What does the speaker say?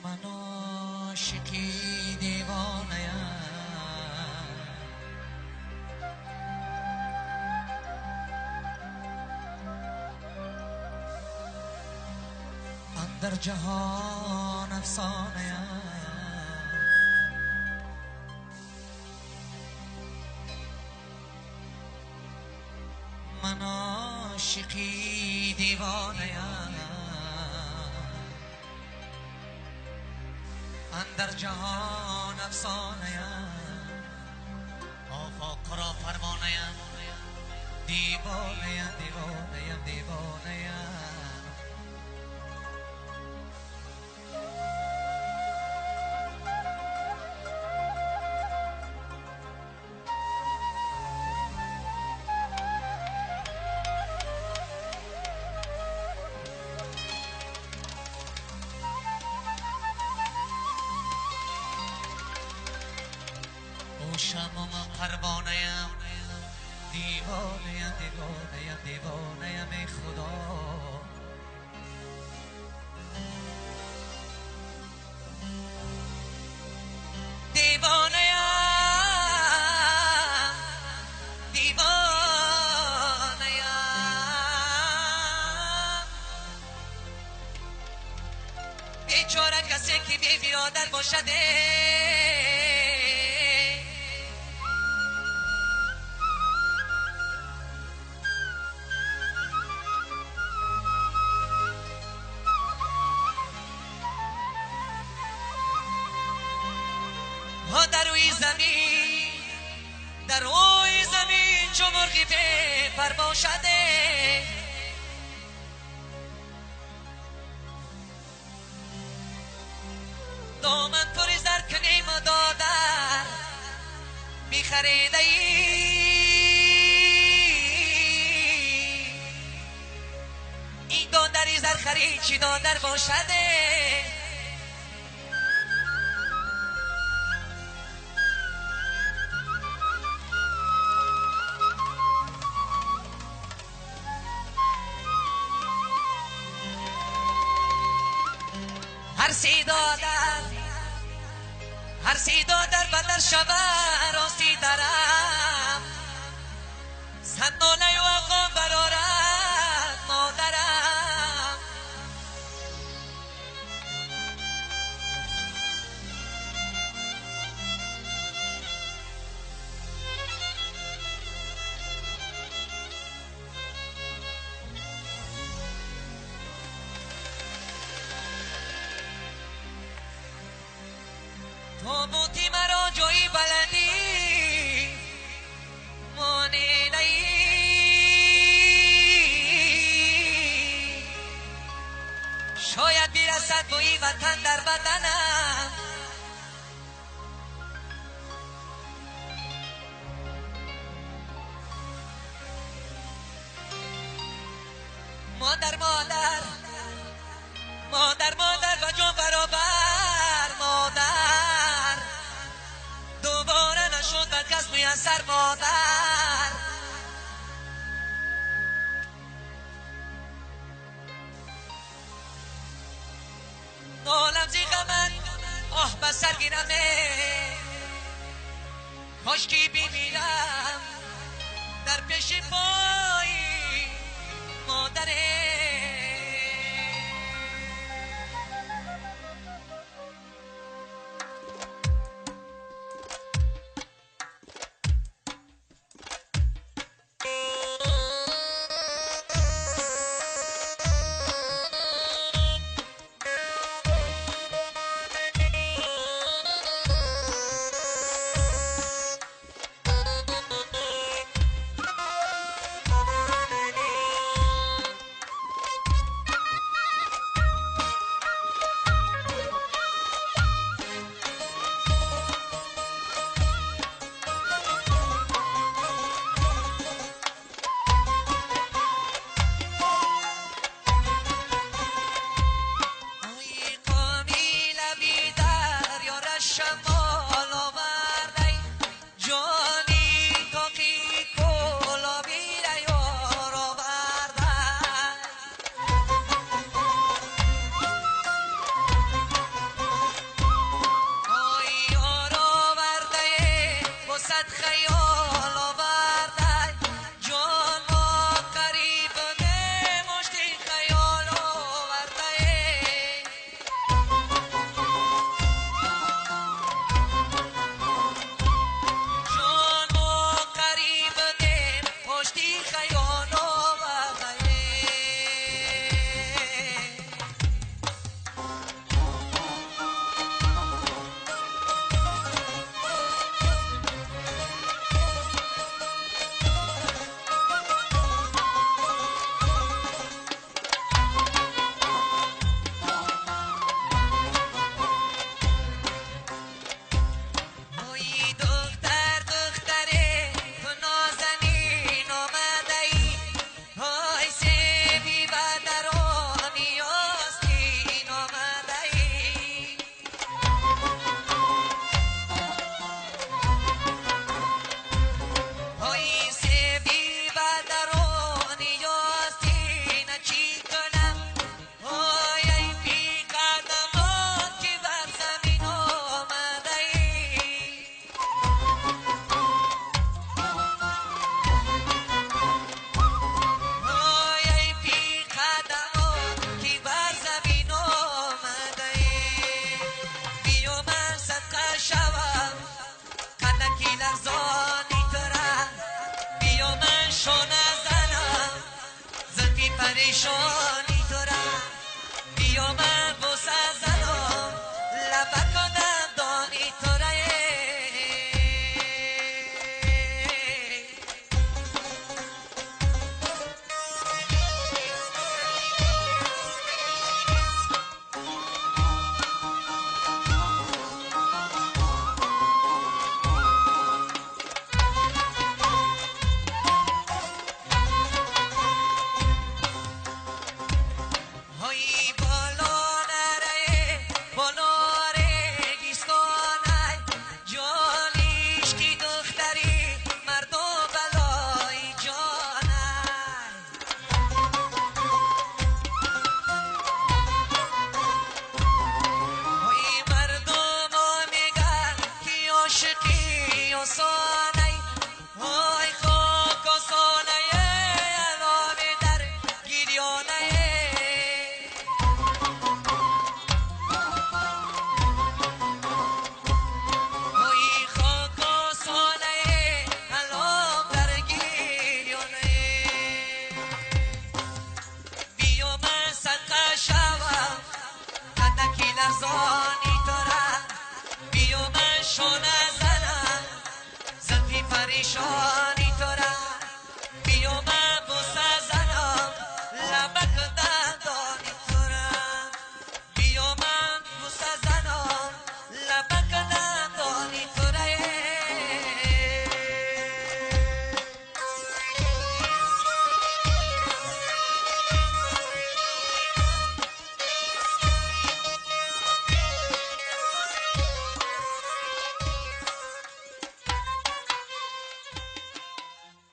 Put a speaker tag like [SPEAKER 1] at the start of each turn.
[SPEAKER 1] Ман ошиқи девонаям, андар ҷаҳон афсонаям. Ман ошиқи девонаям, андар ҷаҳон афсонаям. Офоқ ро парвонаям, девонаям, девонаям, девонаям. Шамом парвонаям, девонаям, девонаям, девонаям, эй Худо. Девонаям, девонаям. Бечора касе ки бе бародар бошад, дар рӯи замин, дар рӯи замин чу мурғи бепар бошад. Доман пури зар кунем додар бихаридаи, ин додари зархарид чӣ додар бошад. Ҳар си додар ба дар шава рости дарам, сад нолаю афғон барорад модарам. Тобути маро ҷои баландӣ монедаӣ, шояд бирасад бӯи ватан дар баданам. Модар, модар, модар, модар, ба ҷон баробар модар, дубора нашуд бар кас муяссар модар. Нолам зи ғамат оҳ ба сар гирам, кошки бимирам дар пеши пои модаре. لرزانی تو را بیا من شانه زنم، زلفی پریشانی تو را بیا من بوسه زنم، لبکانم دانی تو را. لرزانی تو را بیا من شانه زنم، زلفی پریشان.